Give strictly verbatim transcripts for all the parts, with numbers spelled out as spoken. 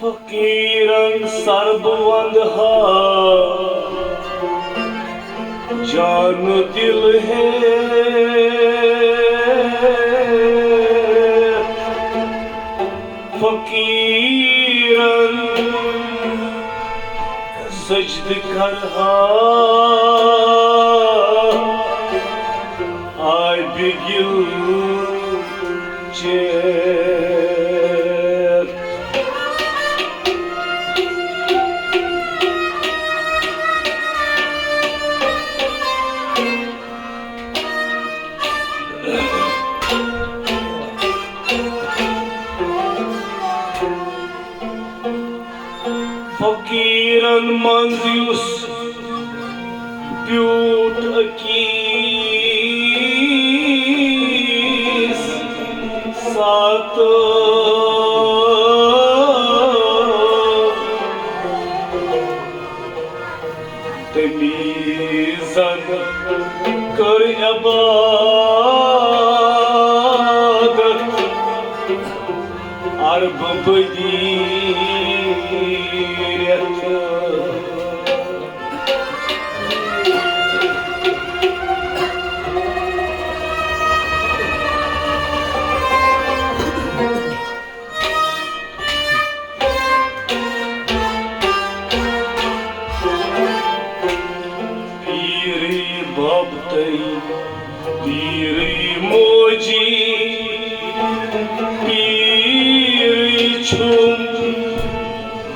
فقیرن سر بہٕ وندٕ ہا جان دل ہے۔ فقیرن سجدٕ کرٕ ہا آبِ گِل چیتھ۔ فقیرن منٛز یُس بیوٗٹھ أکِس ساتہٕ تٔمۍ زن کٔر عبادت عربہٕ بدی رٮ۪تھ۔ پیٖرٕے بابتَے، پیٖرٕے موجی، پیٖرٕے چھُم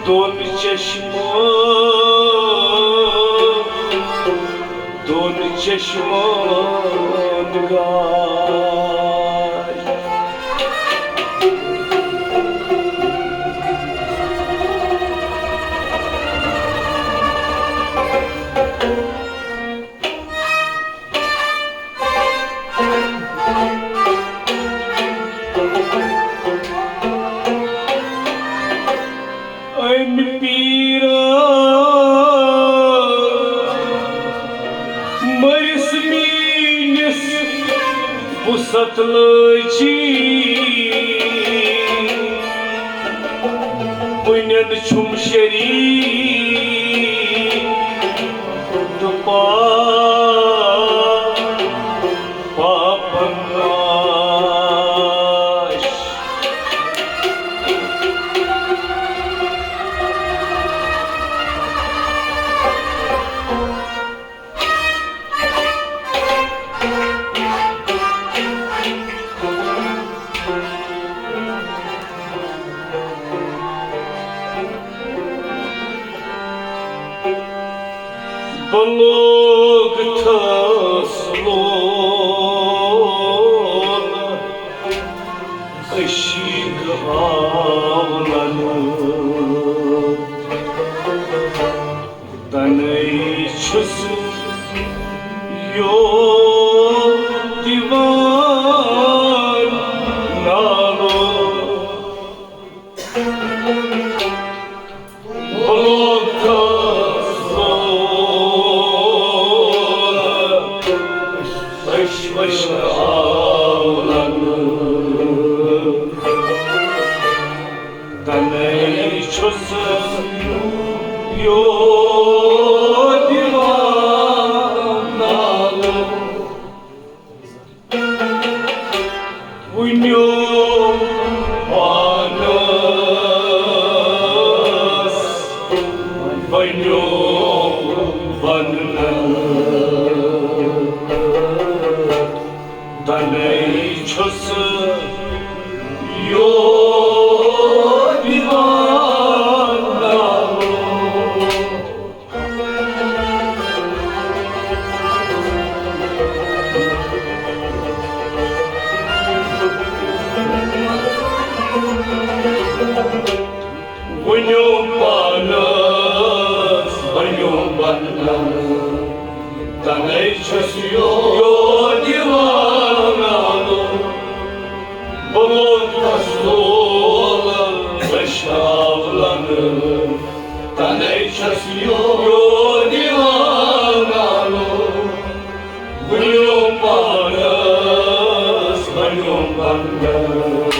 دۄن چشمن، دۄن چشمن گاش۔ أمۍ پیٖرن مٔرِس میٛٲنِس وُسعت لٲجی۔ بہٕ نِنہٕ چھُم شریٖک تہٕ پا-، پاپن ناش۔ بہٕ لوٚگتھس لولہٕ عشق آو لنہٕ۔ تنے چھُس یوت دِوان نالو۔ بہٕ لوٚگتھس لولہٕ عشق آو لنہٕ۔ تنے چھُس یوت دِوان نالہٕ۔ وُنیُک پانس بنیوم بنگل۔ تنے چھُس یوت دِوان نالہٕ۔ وُنیُک پانس بنیوم بنگل۔ تنے چھُس یوت دِوان نالہٕ۔ بہٕ لوٚگتھس لولہٕ عشق آو لنہٕ۔ تنے چھُس یوت دِوان نالہٕ۔ وُنیُک پانس بنیوم بنگل۔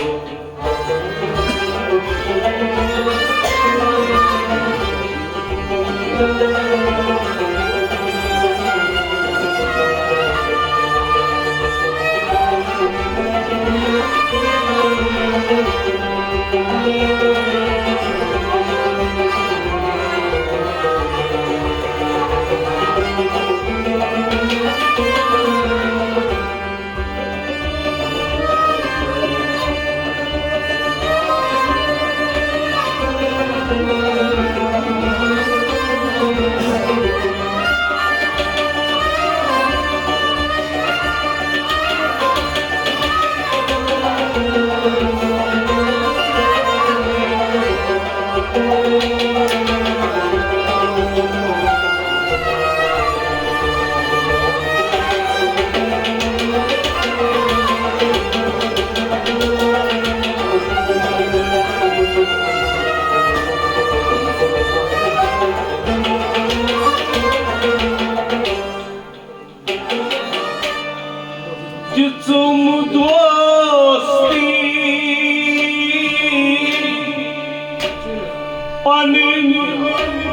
پنٕنۍ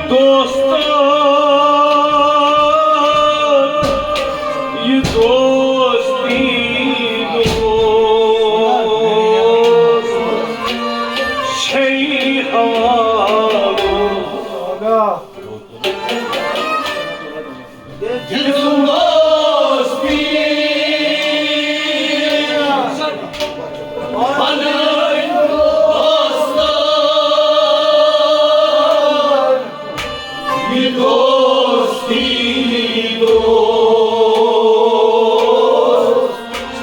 دوستو، یہِ دوستی دوست چھے حوالو۔ دِژٕم دوستی پنٕنۍ دوستو، یہِ دوستی دوست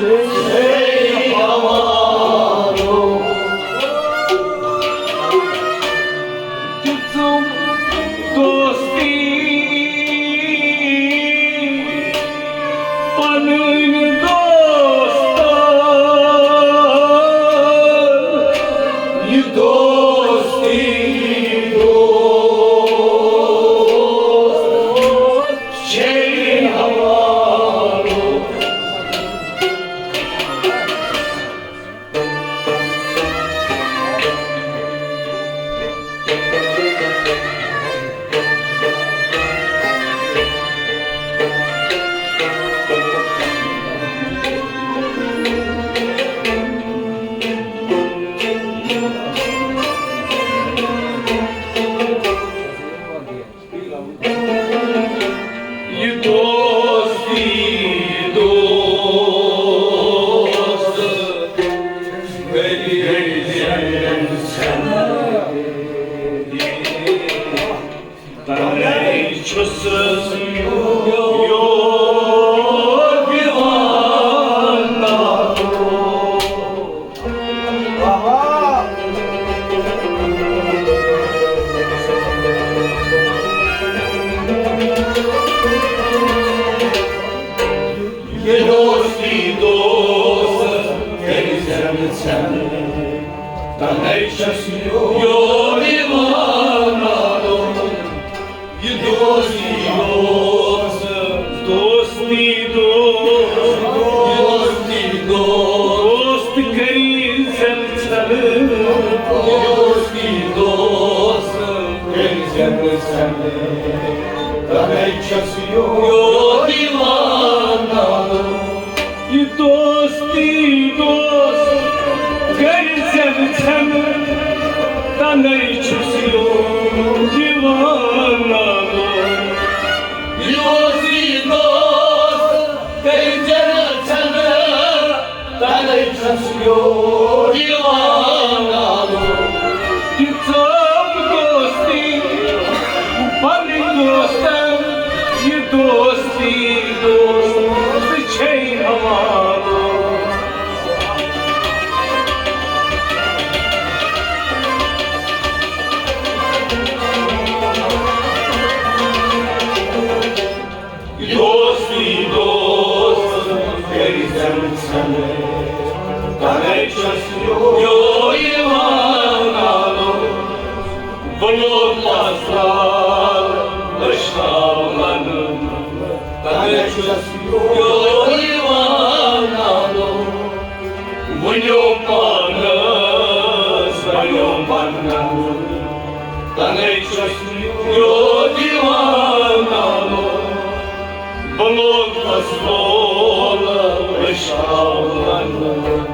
چھے حوالو۔ دِژٕم دوستی پنٕنۍ دوستو، یہِ دوستی دوست چھے حوالو۔ یہِ دوستی دوست گٔے گٔے زٮ۪نہٕ ژھٮ۪نہٕ۔ تَوَے چھُس یور یِوان۔ یہِ دوستی دوست کٔرۍ زٮ۪نہٕ ژھٮ۪نہٕ، تَوَے چھُس یور یِوان۔ یہِ دوستی دوست، دوستی دوست، دوستی دوست، دوست کٔرۍ زٮ۪نہٕ ژھٮ۪نہٕ۔ دوستی دوست کٔرۍ زٮ۪نہٕ ژھٮ۪نہٕ، تَوَے چھُس یور یِوان۔ یہِ دوستی دوست کٔرۍ زٮ۪نہٕ ژھٮ۪نہٕ، تَوَے چھُس یور یِوان۔ یہِ دوستی دوست کٔرۍ زٮ۪نہٕ ژھٮ۪نہٕ، تَوَے چھُس یور یِوان۔ یہِ ژٲپ دوستی پنٕنۍ دوستن، یہِ دوستی دوست چھے حوالو۔ دوستی دوست کٔرۍ زٮ۪نہٕ ژھٮ۪نہٕ، تَوَے چھُس یور یِوان۔ بہٕ لوٚگ پَزرار أچھاونہٕ، تَوَے چھُس یور یِوان۔ وٕنیو پانَس بَنیوم پَنُن، تَوَے چھُس یور یِوان۔ بہٕ لوٚگُس لول أچھاونہٕ۔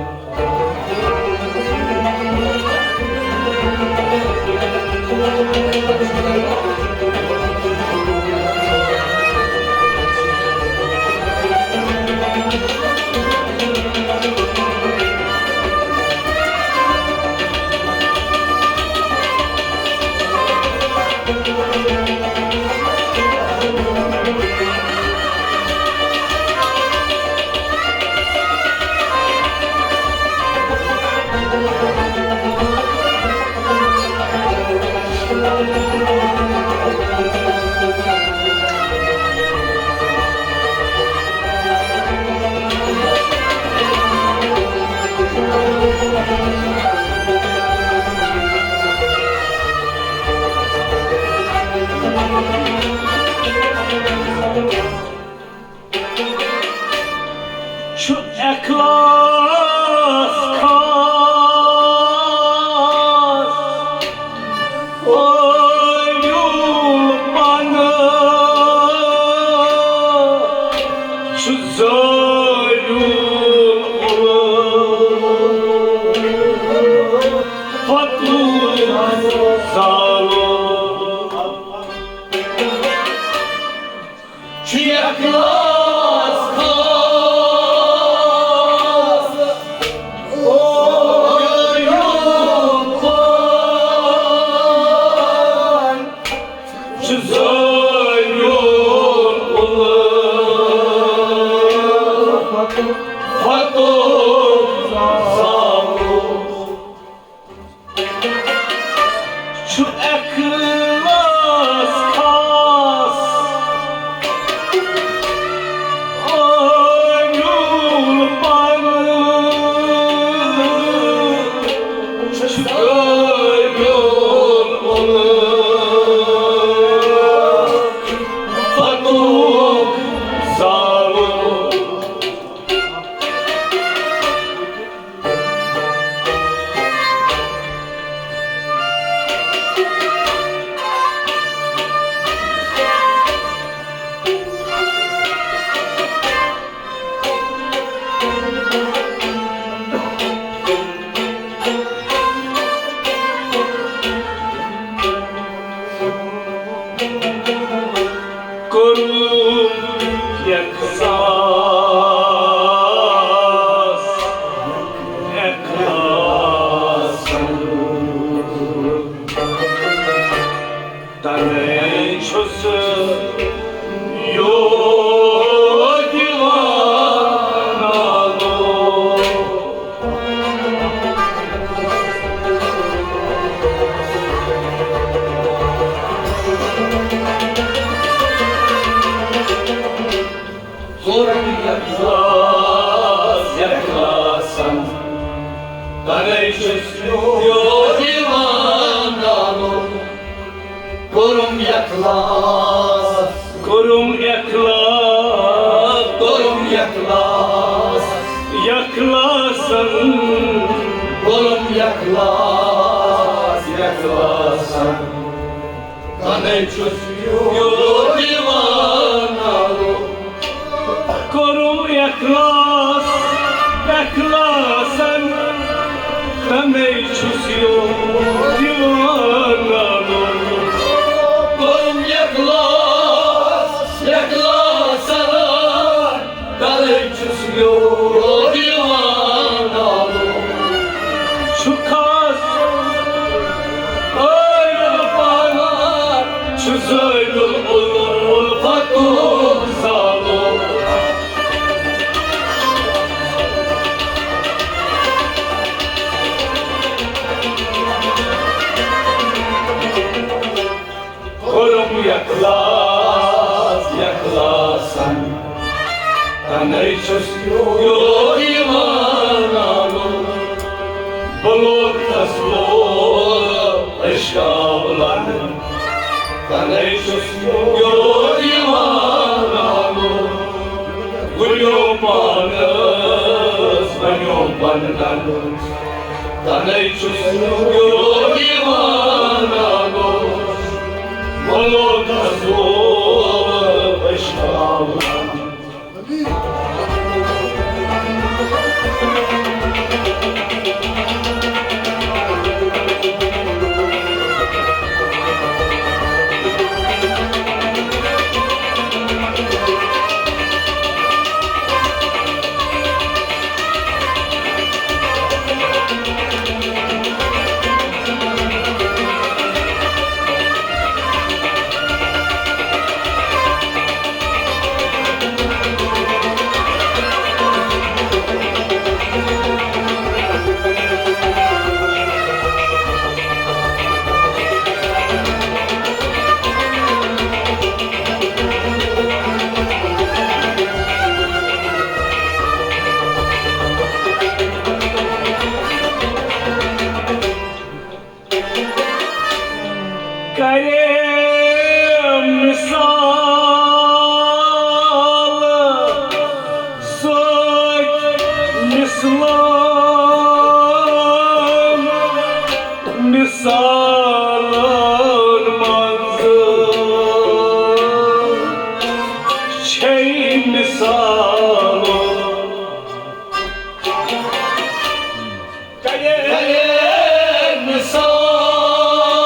چھُ اخلاص خاص۔ او زالُن چھُ اخلاص خاص۔ او یوٗب پان چھُ زٲویُل اُلہٕ فتُک زامُت۔ چھُ اخلاص خاص، آمیُل پنہٕ، چھُ غٲبیُل اُلہٕ فتُک زامُت۔ کوٚرُم اخلاص، اخلاص۔ تَوَے چھُس یور یِوان نالُن۔ کوٚرُم اخلاص، اخلاصن، تَوَے چھُس یور یِوان نالُن۔ کوٚرُم اخلاص، کوٚرُم اخلاص، کوٚرُم اخلاص، اخلاصن۔ کوٚرُم اخلاص، اخلاصن۔ تَوَے چھُس یور یِوان نالُن۔ کوٚرُم اخلاص، اخلاصن، تَوَے چھُس یور یِوان نالُن۔ کوٚرُم اخلاص، اخلاصن، تَوَے چھُس یور یِوان نالُن۔ چھُ خاص ٲیُل پانہٕ، چھُ زٲیُل اُلہٕ فتُک زالُن۔ کوٚرُم اخلاص، اخلاصن، تَوَے چھُس یور یِوان نالُن۔ بہٕ لوٚگُس لول عشقاولن، تَوَے چھُس یور یِوان نالُن۔ گُلیو پانس بنیو بندن، تَوَے چھُس یور یِوان نالُن۔ وَلو تَسُر عشقاولن۔ کرے مثال سۭتۍ مثلن، مثالن منٛز چھے مثالن۔ کرے مثال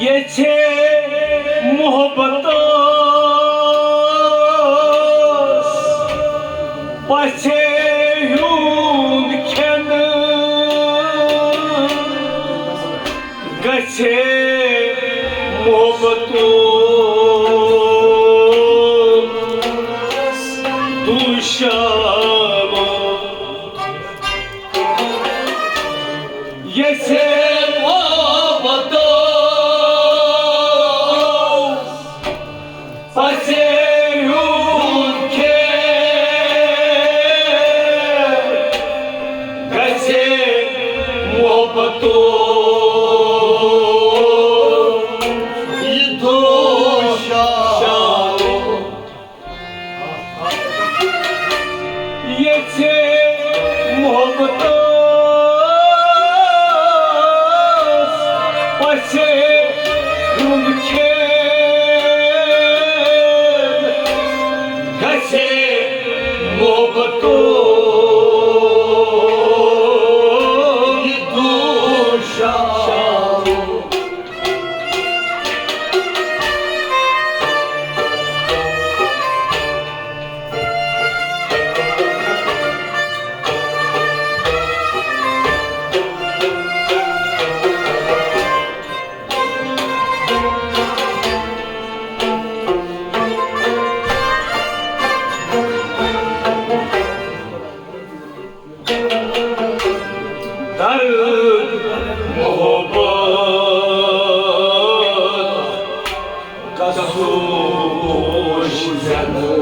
یژھے محبت پژھے ہیوٚن کھٮ۪ن، گژھے محبت دوٗشالہٕ۔ یژھے محبت پژھے ہیوٚن کھٮ۪ن، گژھے محبت یہِ دوٗشالہٕ۔ یژھے محبت پژھے ہیوٚن کھٮ۪ن، گژھے محبت یہِ دوٗشالہٕ۔ درد محبت کس پوش زنہٕ۔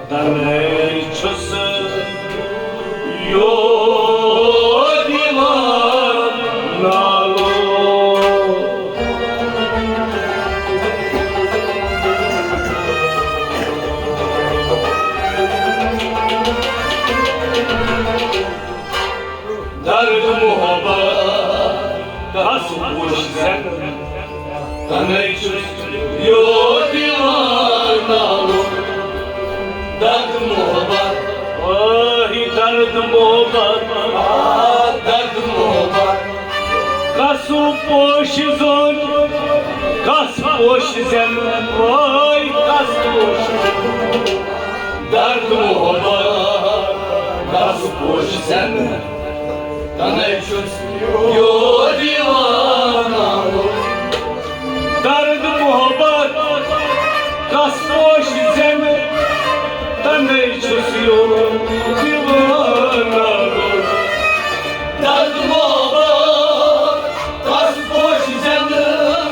تنے چھُس یور یِوان نالو۔ درد محبت کس پوش زنہٕ۔ تنے چھُس یور یِوان نالو۔ درد محبت، آہی درد محبت، آ درد محبت۔ کس پوش زنہٕ، کس پوش زنہٕ، آہی کس پوش زنہٕ۔ درد محبت کس پوش زنہٕ۔ تنے چھُس یور یِوان نالو۔ درد محبت کس پوش زنہٕ۔ تنے چھُس یور یِوان نالو۔ درد محبت کس پوش زنہٕ۔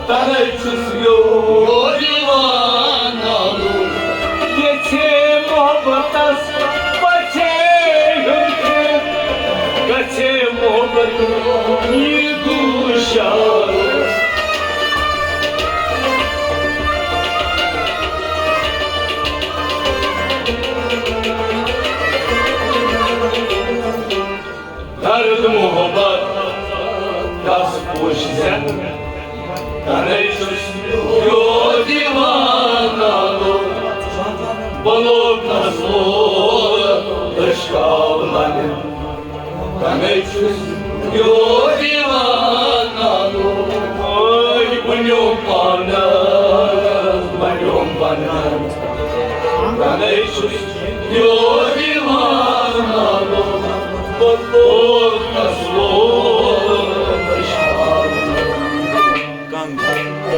تنے چھُس یور یِوان نالو۔ یژھے محبتس پژھے ہیوٚن کھٮ۪ن، گژھے محبت یہِ دوٗشالہٕ۔ درد محبت کس پوش زنہٕ۔ تنے چھُس یور یِوان نالو۔ بلوکس لول دٔچھ کاو لگن۔ تنے چھُس یور یِوان نالو۔ آے بنیوم پانس، بنیوم پانس۔ تنے چھُس یور یِوان نالو۔ بلوکس لول دٔچھ کاو لگن۔ کنگ۔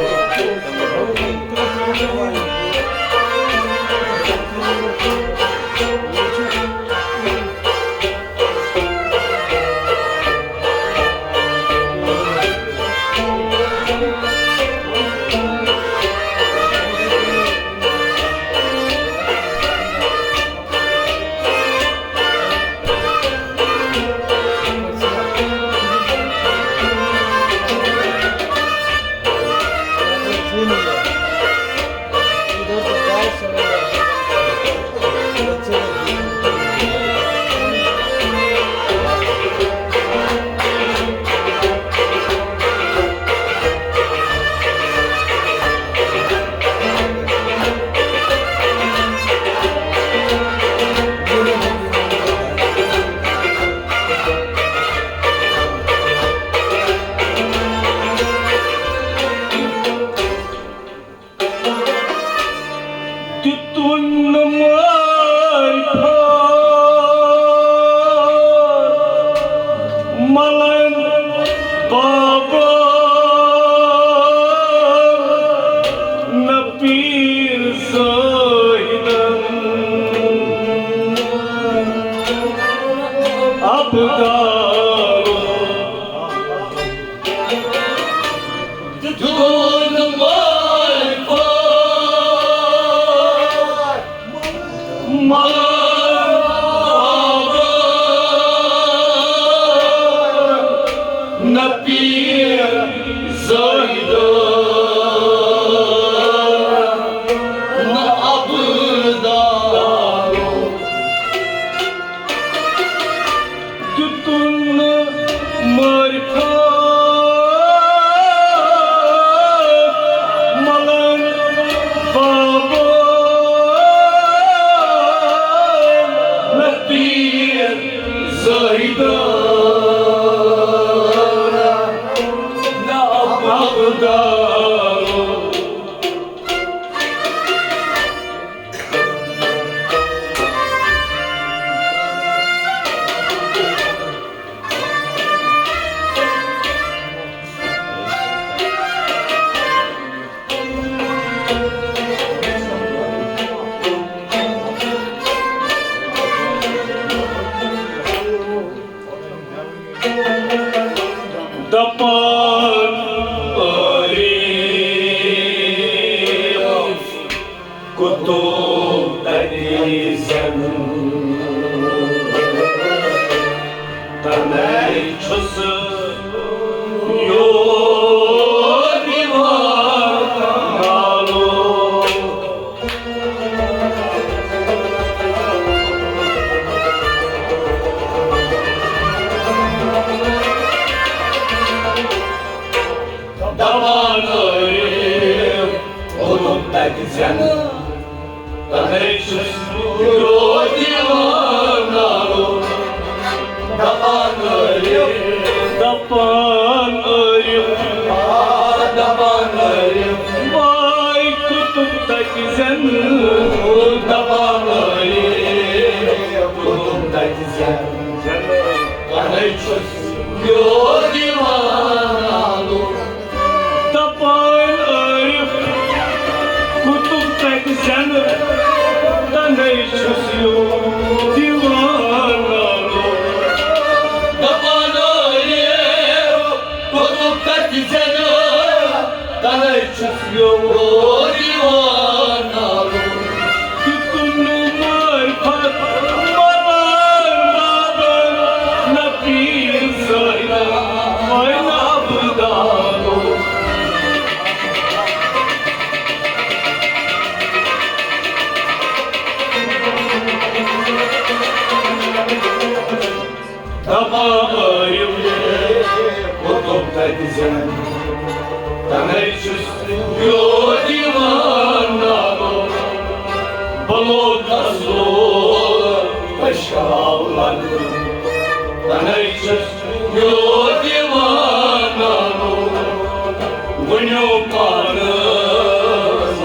دون معرفت ملن نہ پیر زاہدہ نہ ابدالو۔ دیُتُن نہٕ معرفت ملن بابن نہ پیر زاہدن نہ ابدالو۔ دپان عارف قطب تتہِ زن تنے چھُس یور یِوان نالو۔ دپان عارف قطب تتہِ زن تنے چھُس یور یِوان نالو۔ دپان عارف، دپان عارف، آ، دپان عارف، واے قطب تتہِ زن۔ دپان عارف قطب تتہِ زن تنے چھُس یور یِوان نالو۔ دپان عارف قطب تتہِ زن تنے چھُس یور یِوان نالو۔ دپان عارف قطب تتہِ زن تنے چھُس یور یِوان نالو۔ دیُتُن نہٕ معرفت ملن بابن نہ پیر زاہدن نہ ابدالو۔ دپان عارف قطب تتہِ زن تنے چھُس یور یِوان نالو۔ بلوغ اصلو پشاولن تنے چھُس یور یِوان نالو۔ ؤنِو پانہٕ،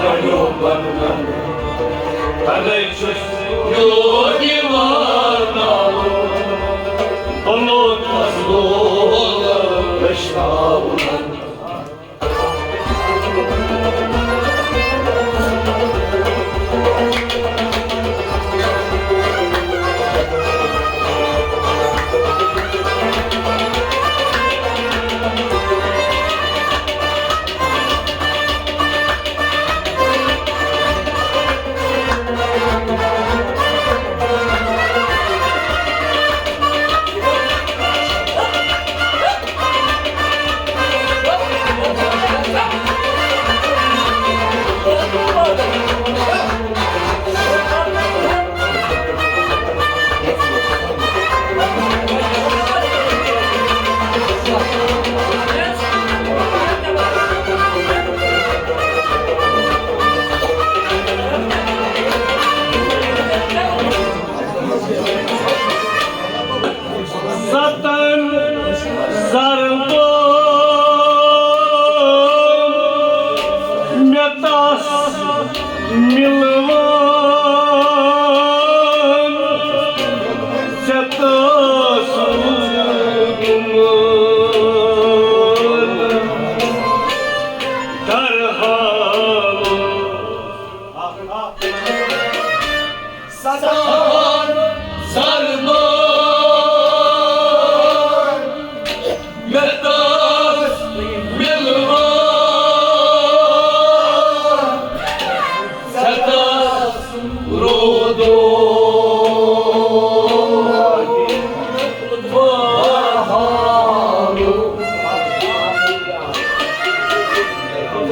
ؤنِو پانہٕ، تنے چھُس یور یِوان نالو۔ بلوغ اصلو پشاولن۔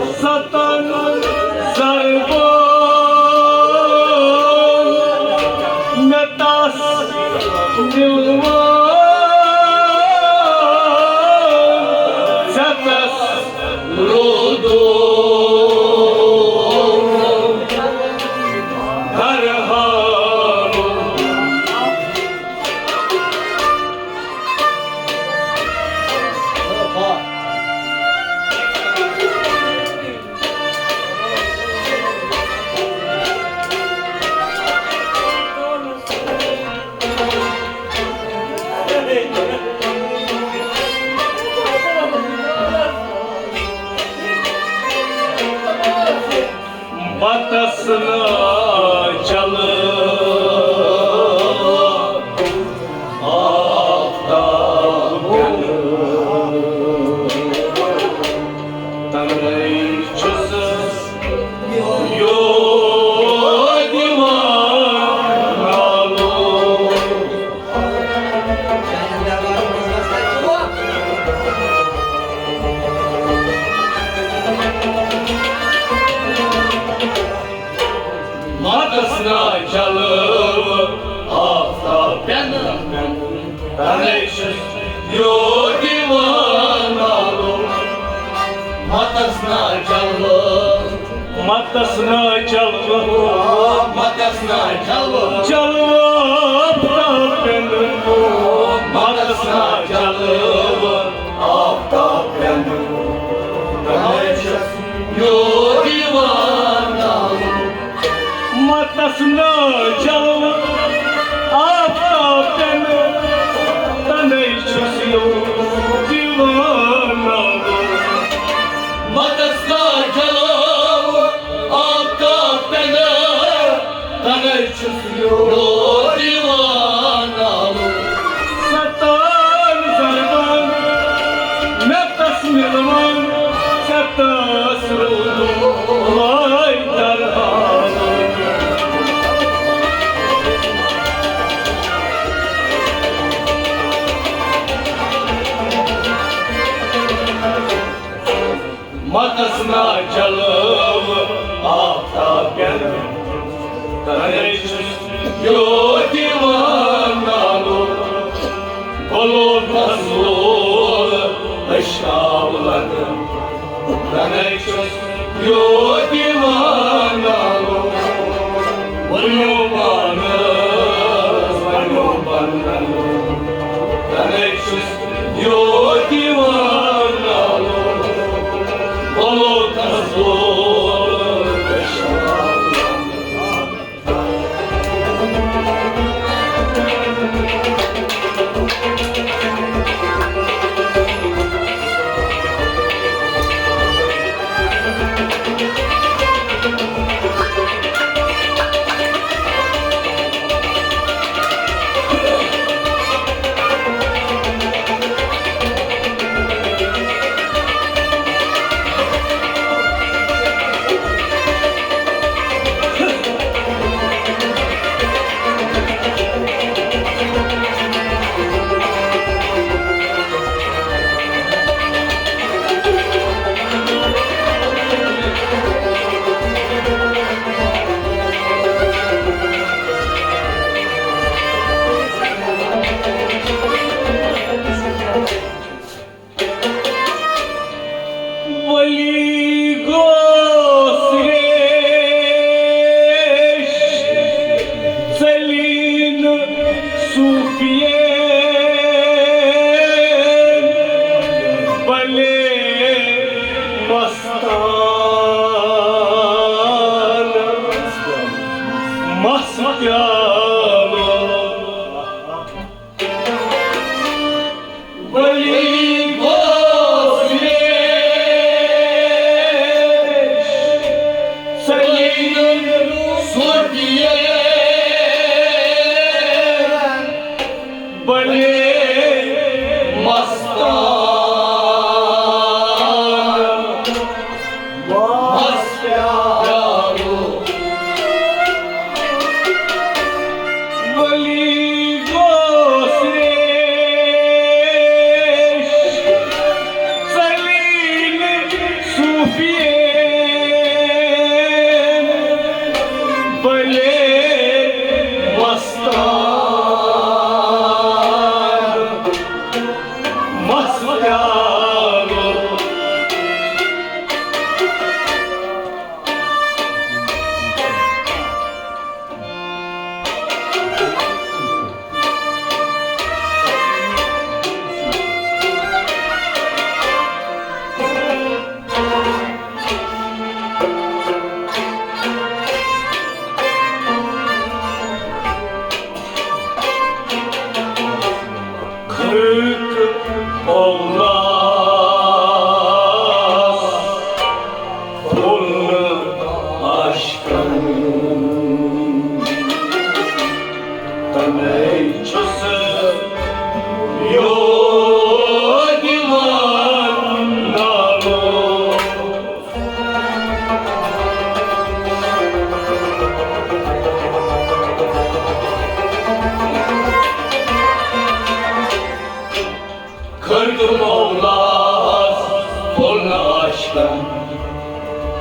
ستن ضربن مےٚ تس دِلوان ژےٚ تس رودو درہالو۔ بتس نا چلو آفتاب پٮ۪نہٕ۔ تَمے چھُس یور دِوان نالو۔ متس نا چلو آفتاب پٮ۪نہٕ، تَمے چھُس یور دِوان نالو۔ متس نا چلو، متس نا چلو، متس نا چلو، چلو آفتاب پٮ۪نہٕ۔ متس نا چلو آفتاب پٮ۪نہٕ، تَمے چھُس یور دِوان نالو۔ متس نا چلو آفتاب پٮ۪نہٕ، تَمے چھُس یور دِوان نالو۔ متس نا چلو آفتاب پٮ۪نہٕ، تَمے چھُس یور دِوان نالو۔ ستن ضربن مےٚ تس مِلوان ژےٚ تس رودو لٲے درہالو۔ متس نا چلو آفتاب پٮ۪نہٕ، تَمے چھُس یور دِوان نالو۔ بلوکس لول اشکاو لگن، تَمے چھُس یور دِوان نالو۔ ؤنِو پانس، ؤنِو پننن، تَمے چھُس یور دِوان نالو۔ بلوکس لول اشکاو لگن۔ ولی گوس ریش ژلی نہٕ صوفیَن، بلے مستان مس پیالو۔ ولی گوس ریش ژلی نہٕ صوفیَن، بلے مستان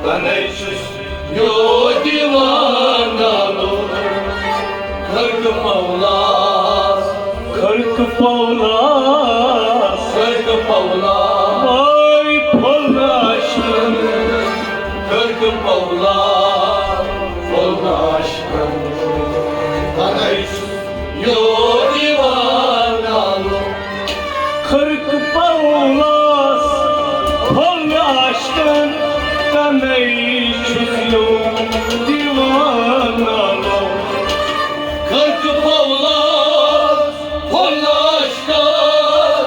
تنے چھُس یوت یِوان نالُن۔ خرکہٕ پولاس، خرکہٕ پولاس، خرکہٕ پولاس۔ وٲے پھوٚل عاشقن۔ خرکہٕ پولاس، پھوٚل عاشقن۔ تنے چھُس یوت یِوان نالُن۔ خرکہٕ پولاس، پھوٚل عاشقن، تنے چھُس یوت یِوان نالُن۔ خرکہٕ پولاس، پھوٚل عاشقن،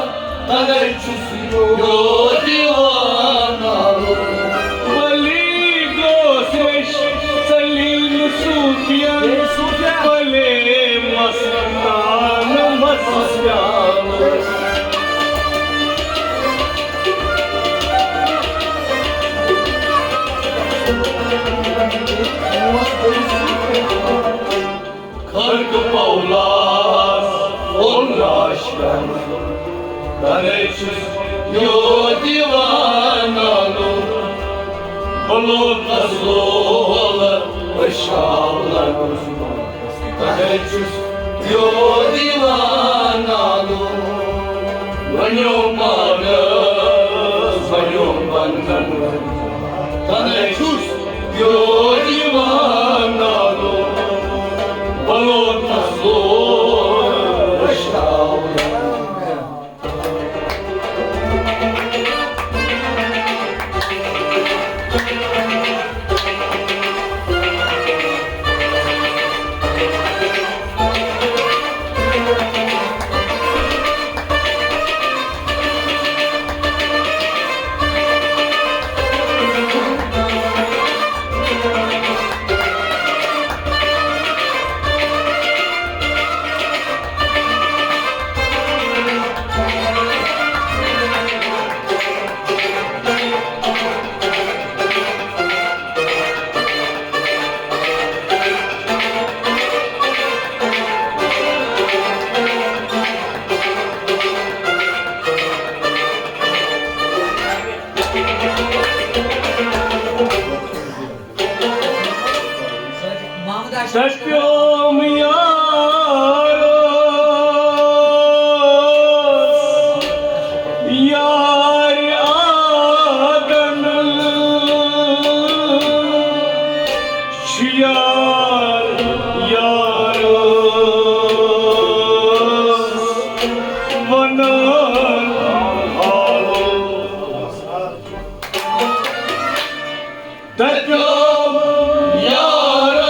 تنے چھُس یوت یِوان نالُن۔ ولی گوس ریش، ژلی نہٕ صوفین، بلے مستان مستان۔ خرکہٕ پولاس، پھوٚل عاشقن، تنے چھُس یوت یِوان نالُن۔ بہٕ لوگُس لول، بہٕ شاولس، تنے چھُس یوت یِوان نالُن۔ ؤنِو پانس، ؤنِو پننٮ۪ن، تنے چھُس یوت یِوان نالُن۔ بہٕ لوگُس لول، بہٕ شاولس۔ دپیوم یارس، یار آدن چھُ یار یارس ونان حالو۔ دپیوم یارس،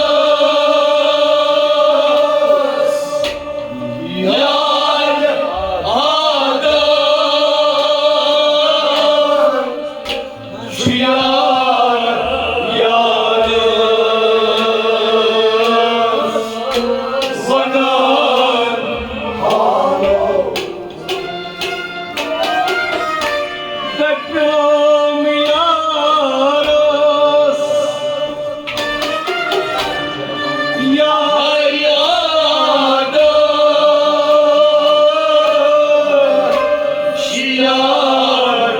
یار آدم چھُ یار یارس ونان حالو۔ دپیوم یارس، یار آدم چھُ یار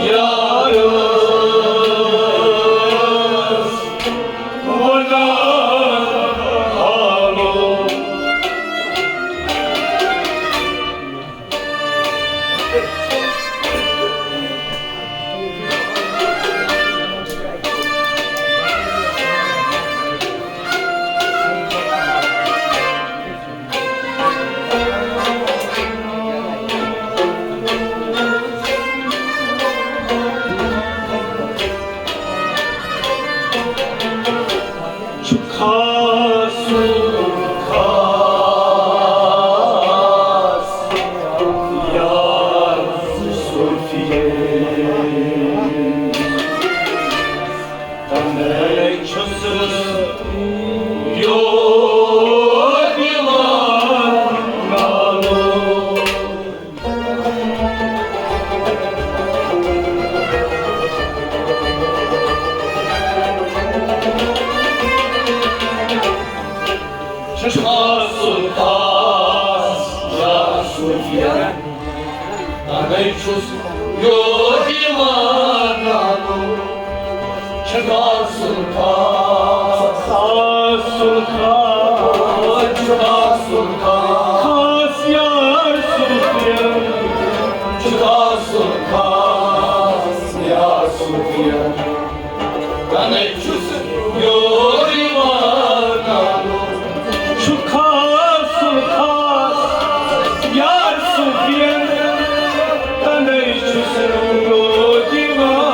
یارس ونان حالو۔ چھُ خاص، خاص یار صوفی۔ تنے چھُس یوت یِوان نالُن۔ چھُس سُلطان یا سُلطان، تنے چھُس یوت یِوان نالُن۔ خاص الخاص، خاص الخاص، خاص الخاص، خاص یار صوفیَن، خاص الخاص یار صوفیَن۔ تَنے چھُس یور یِوان، چھُ خاص الخاص یار صوفیَن، تَنے چھُس یور یِوان۔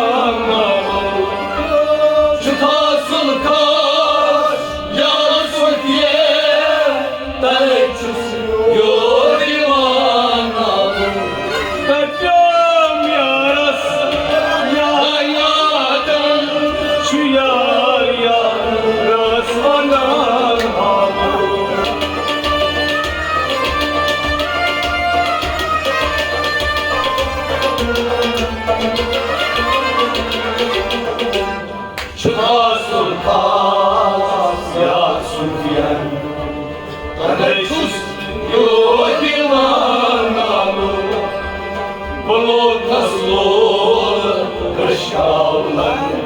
چھُ خاص الخاص یار صوفیَن، تَنے چھُس یور یِوان۔ تَتہِ پیوم یارس یاد، یادن چھُ یار یارس ونان آمُت۔ چھُ خاص الخاص یار صوفیَن، تَنے چھُس یور یِوان آمُت۔ بہٕ لوگُس لول رٔچھاونَن،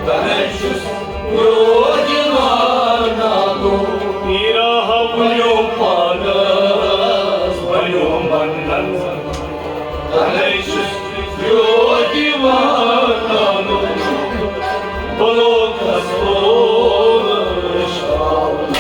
تَنے چھُس یور یِوان آمُت۔ پیٖرا ہا ؤنِو پانَس، ؤنِو مَنَن، تَنے چھُس یور یِوان آمُت۔ بہٕ لوگُس لول رٔچھاونَن۔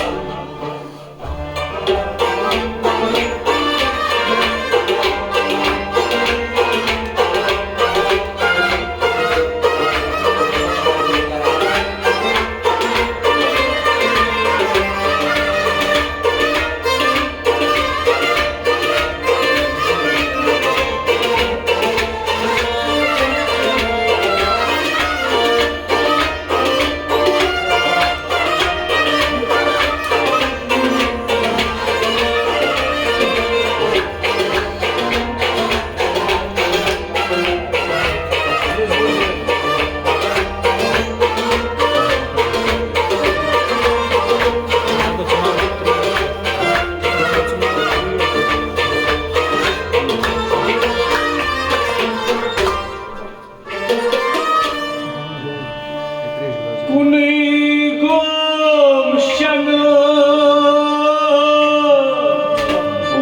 کُنُے گوم شنہٕ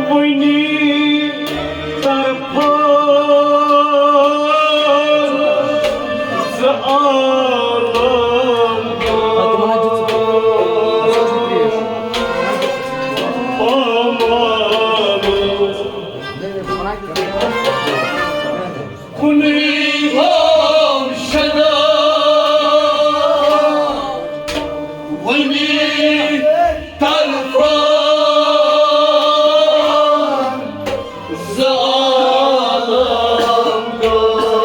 وُنہِ طرفہٕ زٕ عالم پامالہٕ۔ کُنُے گوم شنہٕ وُنہِ طرفہٕ زٕ عالم گوم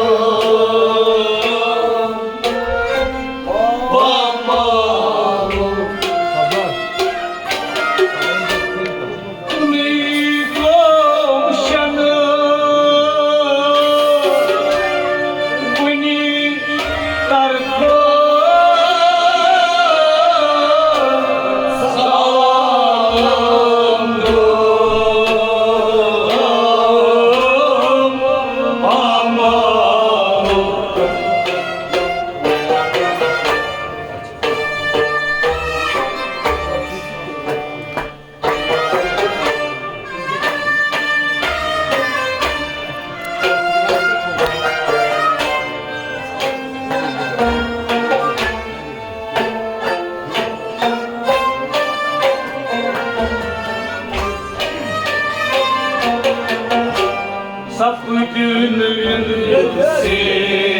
پامالہٕ۔ کُنُے گوم شنہٕ وُنہِ طرفہٕ زٕ عالم گوم پامالہٕ۔ سپدِ نہٕ وِنٛدٕ سیٖر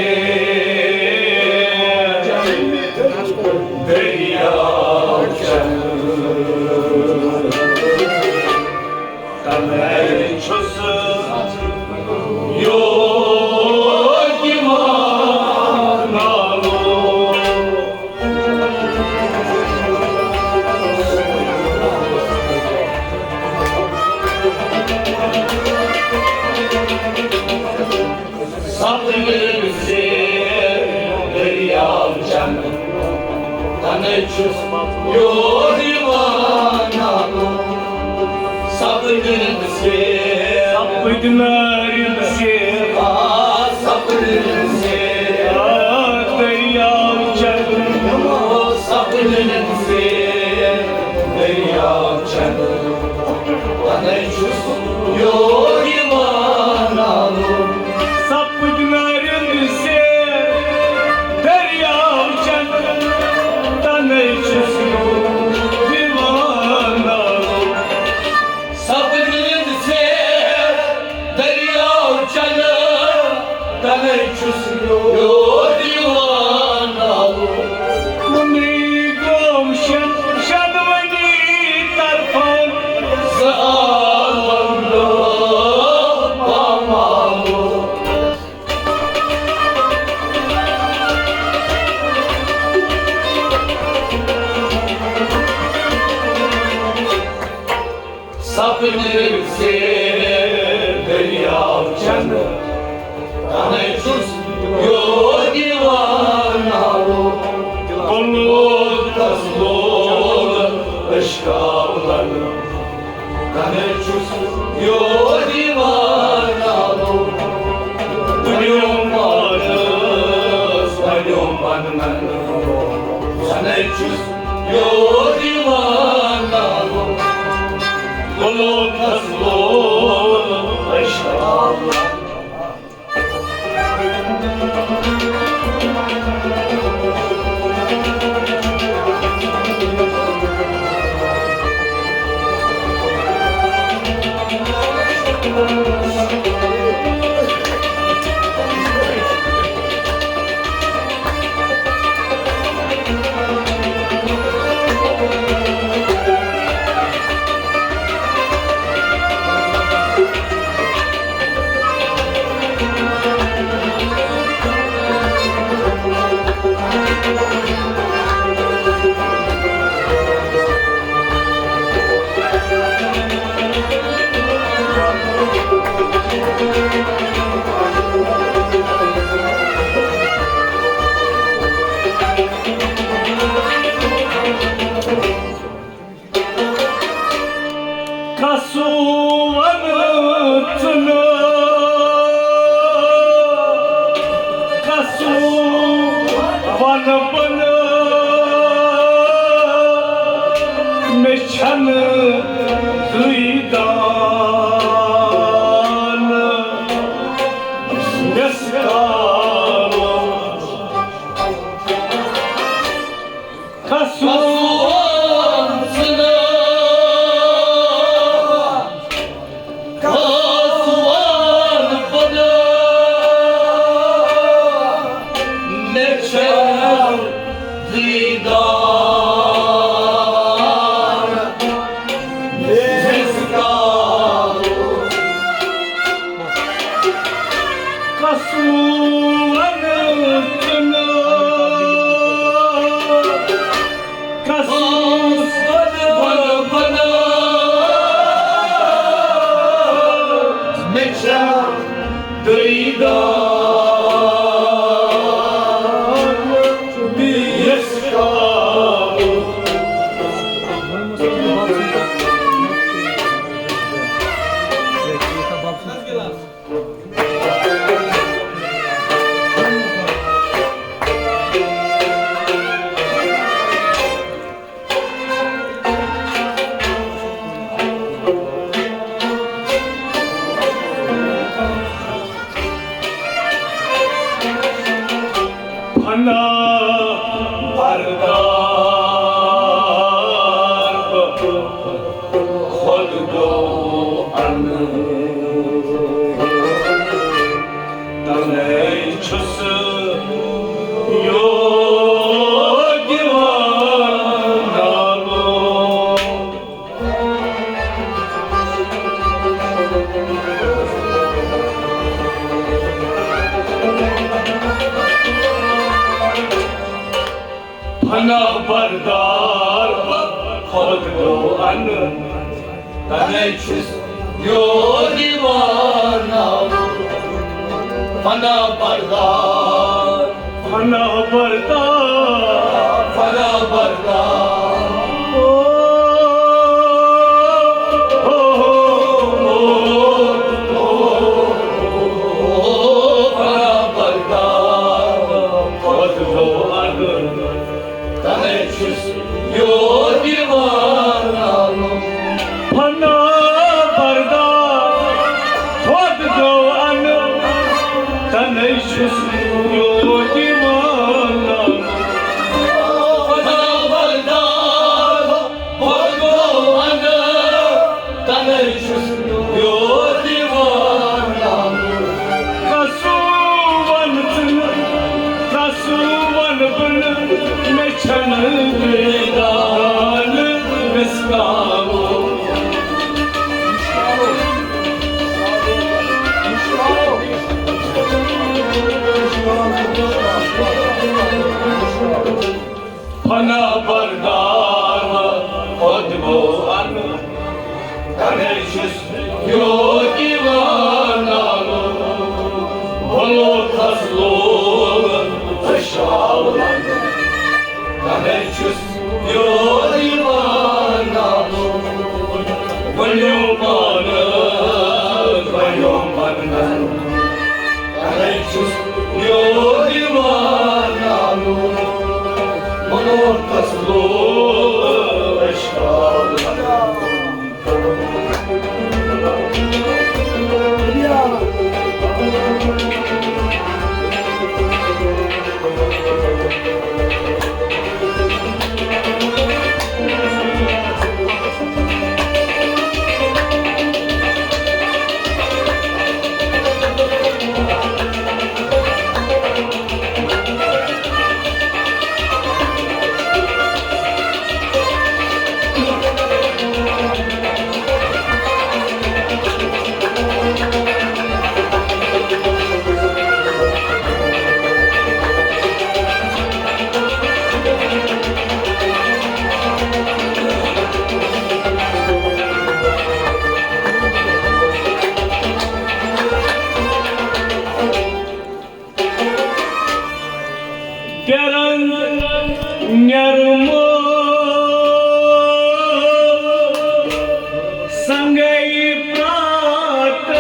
دٔریاو چَنہٕ۔ تَوَے چھُس یور یِوان آمُت۔ سپدِ نہٕ وِنٛدٕ سیٖر دٔریاو چَنہٕ، تَوَے چھُس یور یِوان آمُت۔ سپدِ نہٕ وِنٛدٕ سیٖر، سپدِ نہٕ وِنٛدٕ سیٖر، آ، سپدِ نہٕ وِنٛدٕ سیٖر، آ، دٔریاو یو دیوانہ لوٚگ۔ سپٕدۍ نارٮ۪ن زیر دٔریاو چنہٕ، تَنے چھُس یو دیوانہ لوٚگ۔ سپٕدۍ نارٮ۪ن زیر دٔریاو چنہٕ، تَنے چھُس یو دیوانہ لوٚگ۔ کُنُے گوم شن-، شنونی طرفن زٕ عالم لوگ پامالو۔ سپنہٕ زیر دٔریاو چنہٕ، تَنے چھُس یو دیوانہ لوٚگ۔ کُنوُہ تس لوگ عشقاو لگُن، تَنے چھُس یو دیوانہ لوٚگ۔ بنیوم پانس، بنیوم پنن، تَنے چھُس یو دیوانہ لوٚگ۔ لوگ تس لوگ عشقاو لگُن۔ کسُو ونہٕ ژٕ نہٕ، کسُو ونہٕ بہٕ نہٕ، مےٚ چھنہٕ دیدار یس کالُک۔ کسُو ونہٕ ژٕ نہٕ، کسُو ونہٕ بہٕ نہٕ، مےٚ چھنہٕ دیدار یس کالُک۔ کسُو ونہٕ ژٕ نہٕ، کسُو ونہٕ بہٕ نہٕ، مےٚ چھا دیدار یس کالُک۔ فنا بردار بہٕ خود گوٚو اَنہٕ۔ تَوَے چھُس یو دیوانہ لوٚگ۔ فنا بردار بہٕ خود گوٚو اَنہٕ۔ تَوَے چھُس یو دیوانہ۔ فنا بردار، فنا بردار، فنا بردار۔ او، او، او، او، فنا بردار، خود گوٚو اَنہٕ۔ تَوَے چھُس یو دیوانہ۔ فنا بردار، مےٚ چھَنہٕ دیدار وِسکاوُن۔ فنا بردار خۄد گوٚو اَنہٕ، تَوَے چھُس یور یِوان نالُن۔ بہٕ لوٚگُس لولہٕ تہٕ شالہٕ، تَوَے چھُس یور یِوان نالُن۔ ؤنِو پانہٕ، ؤنِو پننٮ۪ن۔ تَوَے چھُس یور یِوان نالُن، مگر تَس لوٚگ اَشکال۔ پھِرن نیرمو سنگے پراٹن،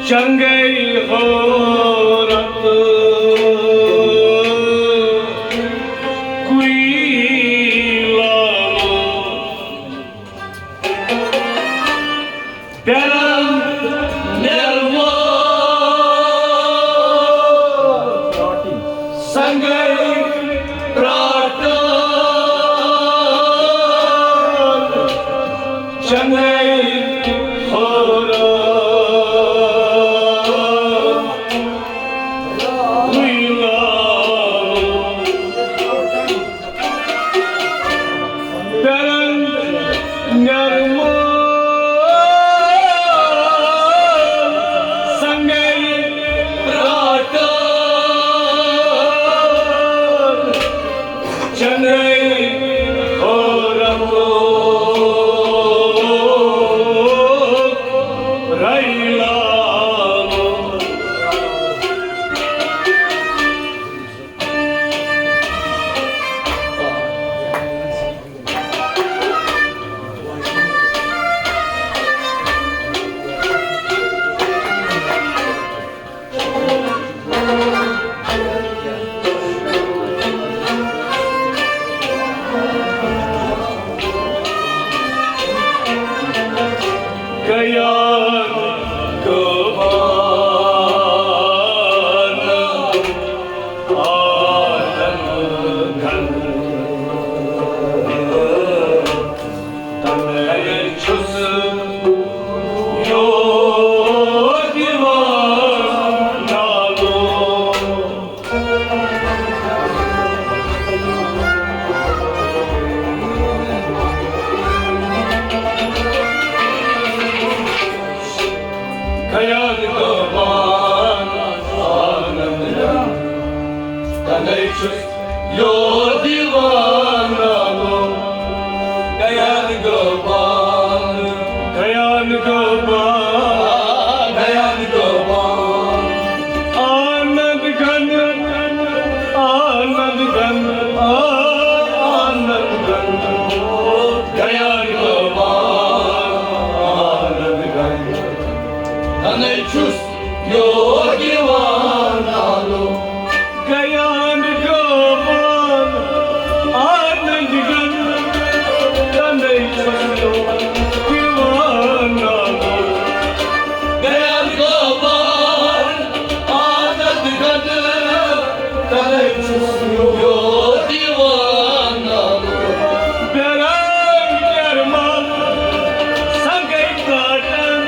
چنگے حورت کوئی لالو۔ پھِرن نیرمو سنگے پراٹن، چنگے حورت کوئی لالو۔ پھِرن نیرمو سنگے پراٹن، چنگے حورت رے لالو۔ گیا قربان آدم گھن، تَوَے چھُس یور یِوان نالُن۔ خیال قربان آنند، تَوَے چھُس یور یِوان نالُن۔ خیال قربان، خیال قربان، خیال قربان۔ آنند گھن، آنند گھن، آنند گھن۔ گیا قربان آنند گھن، تَوَے چھُس یور یِوان نالُن۔ گیا قربان آنند گھن، تَوَے چھُس یور یِوان نالُن۔ گیا قربان آنند گھن، تَوَے چھُس یور یِوان نالُن۔ پھِرن نیرمو سنگے پراٹن،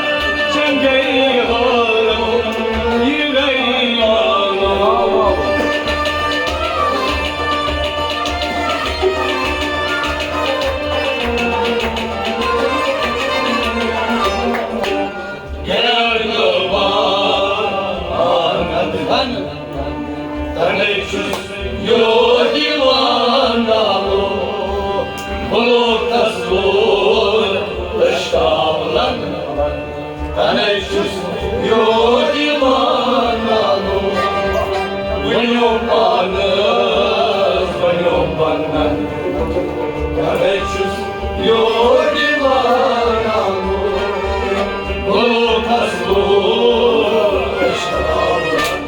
چنگے حورت یہِ رے تَنے چھُس یور یِوان نالو، بہٕ لوٚگ تَس لوٚگ أشکاولَن۔ تَنے چھُس یور یِوان نالو، ؤنِو پانَس، ؤنِو پنٛنٮ۪ن۔ تَنے چھُس یور یِوان نالو، بہٕ لوٚگ تَس لوٚگ أشکاولَن۔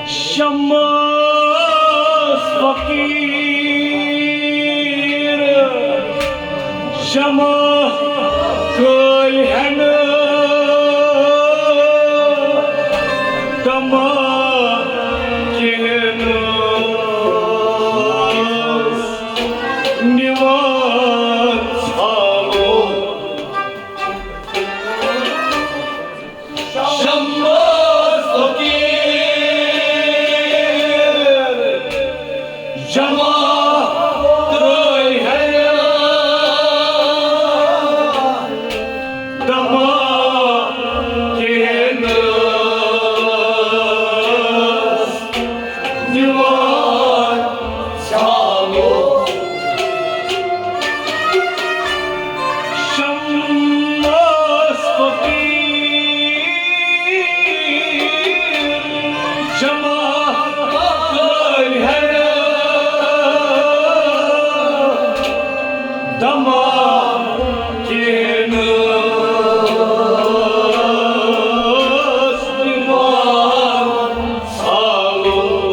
شمس فقیر، شمع کٲلۍ ہٮ۪نہٕ دما کِہِنۍ نِوان ژھانو۔ شمس فقیر، جمع ترٲے ہے دما کِہِنۍ نِوان ژھانو۔ شمس فقیر، شمع کٲلۍ ہٮ۪نہٕ دما کِہِنۍ نِوان ژھانو۔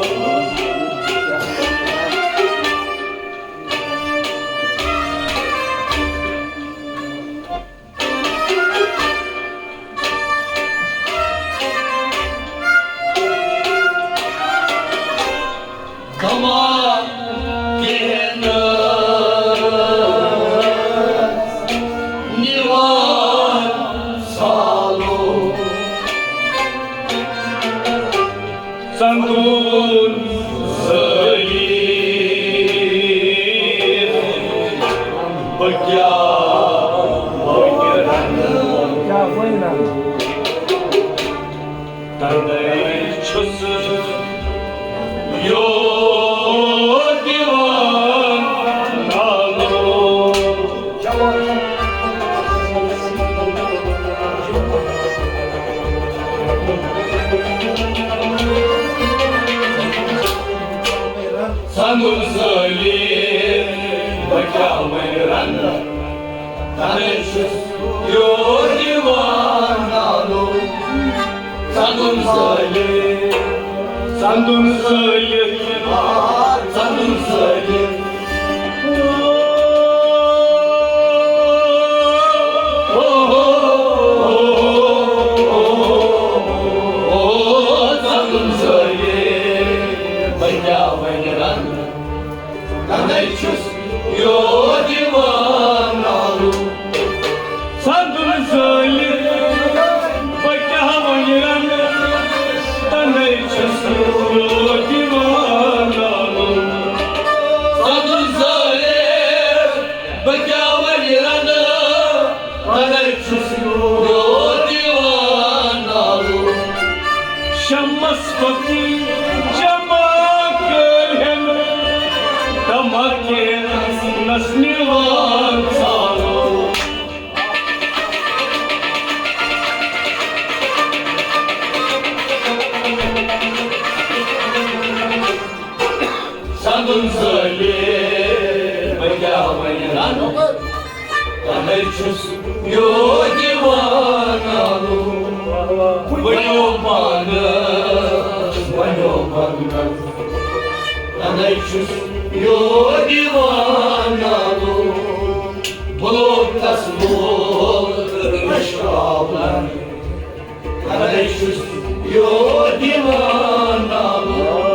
دما کِہِنۍ نِوان ژھانو۔ ژَندُن زٲیِتھ بہٕ کیٛاہ وَنہٕ رَنہٕ؟ تَنے چھُس یور دِوان نالو۔ ژَندُن زٲلِتھ بہٕ کیٛاہ وَنہٕ رَنہٕ، تَنے چھُس یور دِوان نالو۔ ژَندُن زٲلِتھ، ژَندُن زٲلِتھ، آ، ژَندُن زٲلِتھ۔ او، او، ژَندُن زٲلِتھ، بہٕ کیٛاہ وَنہٕ رَنہٕ، تَنے چھُس یور دِوان نالو۔ ژَندُن زٲلِتھ بہٕ کیٛاہ وَنہٕ رَنہٕ، تَنے چھُس یور دِوان نالو۔ تَوَے چھُس یور یِوان آلو۔ ؤنِو پانہٕ، ؤنِو پانہٕ۔ تَوَے چھُس یور یِوان آلو۔ بہٕ لوٚگ تَس لول مٔشراونہٕ۔ تَوَے چھُس یور یِوان آلو۔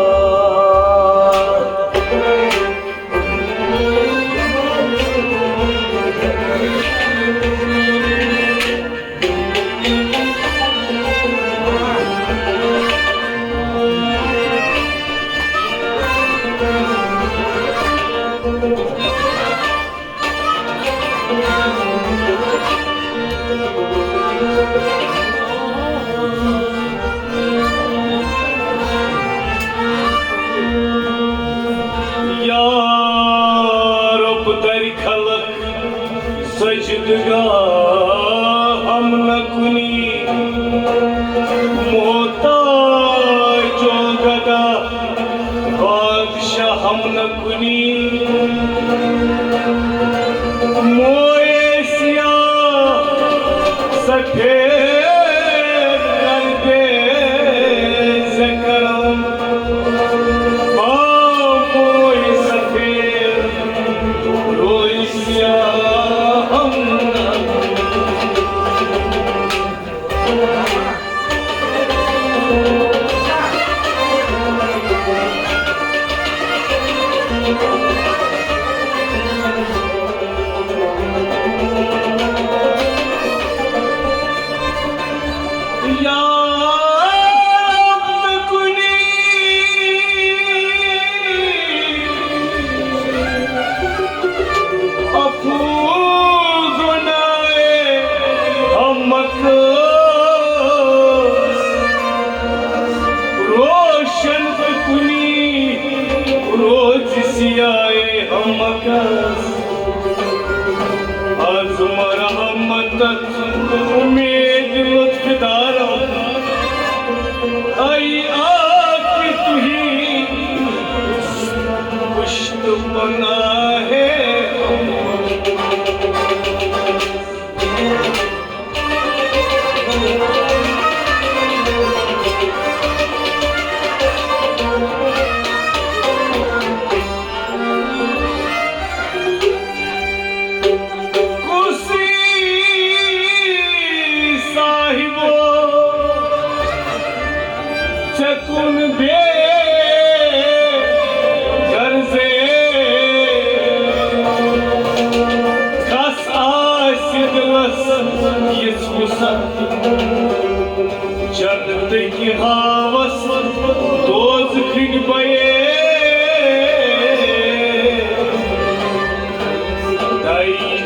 یا رب، دَرِ خلق سجدگاہ ہم نہ کنی، محتاج و گدا بادشاہ ہم نہ کنی۔ موئے سیاہ سفید کر دے ز کرم، آ موئے سفید روئے سیاہ ہم نہ یا رب کُنی عفو گناہ ہمک روشن کُنی روز سیاہ ہمکس۔ از مرحمت امید لطف دارم، ای آ کہ تُہی پشت پناہ ہم۔ کُسی صاحبو ژےٚ کُن بے غرضے، کس آسہِ دِلس یِژھ وُسعت؟ جنتٕکۍ ہاوس دوزخٕکۍ بَیے۔ دَے